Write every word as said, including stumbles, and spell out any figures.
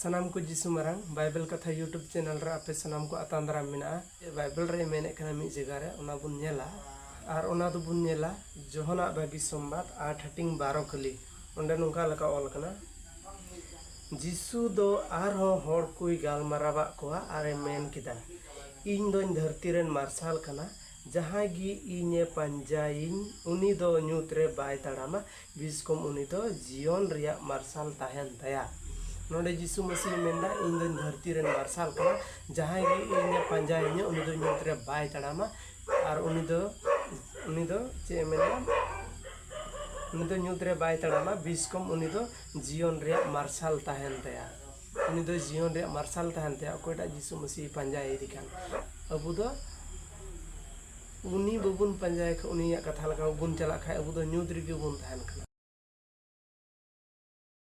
ᱥᱟᱱᱟᱢ ᱠᱚ ᱡᱤᱥᱩ ᱢᱟᱨᱟᱝ ᱵᱟᱭᱵᱮᱞ ᱠᱟᱛᱷᱟ YouTube ᱪᱮᱱᱮᱞ ᱨᱮ ᱟᱯᱮ ᱥᱟᱱᱟᱢ ᱠᱚ ᱟᱛᱟᱝ ᱫᱟᱨᱟᱢ ᱢᱮᱱᱟᱜᱼᱟ᱾ ᱵᱟᱭᱵᱮᱞ ᱨᱮ ᱢᱮᱱᱮᱫ ᱠᱟᱱᱟ ᱢᱤᱫ ᱡᱟᱭᱜᱟ ᱨᱮ, ᱚᱱᱟ ᱵᱚᱱ ᱧᱮᱞᱟ᱾ ᱟᱨ ᱚᱱᱟ ᱫᱚᱵᱚᱱ ᱧᱮᱞᱟ ᱡᱚᱦᱚᱱᱟᱜ ᱵᱷᱟᱹᱜᱤ ᱥᱚᱢᱵᱟᱫ ᱟᱴ ᱦᱟᱹᱴᱤᱧ ᱵᱟᱨᱚ ᱠᱟᱹᱞᱤ᱾ ᱚᱸᱰᱮ ᱱᱚᱝᱠᱟ ᱞᱮᱠᱟ ᱚᱞ ᱠᱟᱱᱟ, ᱡᱤᱥᱩ ᱫᱚ ᱟᱨᱦᱚᱸ ᱦᱚᱲ ᱠᱚᱭ ᱜᱟᱞᱢᱟᱨᱟᱣᱟᱜ ᱠᱚᱣᱟ ᱟᱨᱮ ᱢᱮᱱ ᱠᱮᱫᱟ, ᱤᱧ ᱫᱚᱧ ᱫᱷᱟᱹᱨᱛᱤ ᱨᱮᱱ ᱢᱟᱨᱥᱟᱞ ᱠᱟᱱᱟ, ᱡᱟᱦᱟᱸᱭ ᱜᱮ ᱤᱧᱮ ᱯᱟᱸᱡᱟᱭᱤᱧ ᱩᱱᱤ ᱫᱚ ᱧᱩᱛ ᱨᱮ ᱵᱟᱭ ᱛᱟᱲᱟᱢᱟ, ᱵᱤᱥᱠᱚᱢ ᱩᱱᱤ ᱫᱚ ᱡᱤᱭᱚᱱ ᱨᱮᱭᱟᱜ ᱢᱟᱨᱥᱟᱞ ᱛᱟᱦᱮᱱ ᱛᱟᱭᱟ᱾ ᱱᱚᱰᱮ ᱡᱤᱥᱩ ᱢᱟᱹᱥᱤᱦ ᱢᱮᱱᱫᱟ, ᱤᱧ ᱫᱚᱧ ᱫᱷᱟᱹᱨᱛᱤ ᱨᱮᱱ ᱢᱟᱨᱥᱟᱞ ᱠᱟᱱᱟ, ᱡᱟᱦᱟᱸᱭ ᱜᱮ ᱤᱧᱮ ᱯᱟᱸᱡᱟᱭᱤᱧᱟ ᱩᱱᱤ ᱫᱚ ᱧᱩᱛ ᱨᱮ ᱵᱟᱭ ᱛᱟᱲᱟᱢᱟ᱾ ᱟᱨ ᱩᱱᱤ ᱫᱚ ᱩᱱᱤ ᱫᱚ ᱪᱮᱫ ᱮ ᱢᱮᱱᱟ? ᱩᱱᱤ ᱫᱚ ᱧᱩᱛ ᱨᱮ ᱵᱟᱭ ᱛᱟᱲᱟᱢᱟ, ᱵᱤᱥᱠᱚᱢ ᱩᱱᱤ ᱫᱚ ᱡᱤᱭᱚᱱ ᱨᱮᱭᱟᱜ ᱢᱟᱨᱥᱟᱞ ᱛᱟᱦᱮᱱ ᱛᱟᱭᱟ᱾ ᱩᱱᱤ ᱫᱚ ᱡᱤᱭᱚᱱ ᱨᱮᱭᱟᱜ ᱢᱟᱨᱥᱟᱞ ᱛᱟᱦᱮᱱ ᱛᱟᱭᱟ᱾ ᱚᱠᱚᱭᱴᱟᱜ ᱡᱤᱥᱩ ᱢᱟᱹᱥᱤᱦ ᱯᱟᱸᱡᱟᱭᱮᱫᱮ ᱠᱟᱱ, ᱟᱵᱚ ᱫᱚ ᱩᱱᱤ ᱵᱟᱵᱚᱱ ᱯᱟᱸᱡᱟᱭ ᱠᱷᱟᱱ, ᱩᱱᱤᱭᱟᱜ ᱠᱟᱛᱷᱟ ᱞᱮᱠᱟ ᱵᱟᱵᱚᱱ ᱪᱟᱞᱟᱜ ᱠᱷᱟᱱ, ᱟᱵᱚ ᱫᱚ ᱧᱩᱛ ᱨᱮᱜᱮ ᱵᱚᱱ ᱛᱟᱦᱮᱱ ᱠᱟᱱᱟ᱾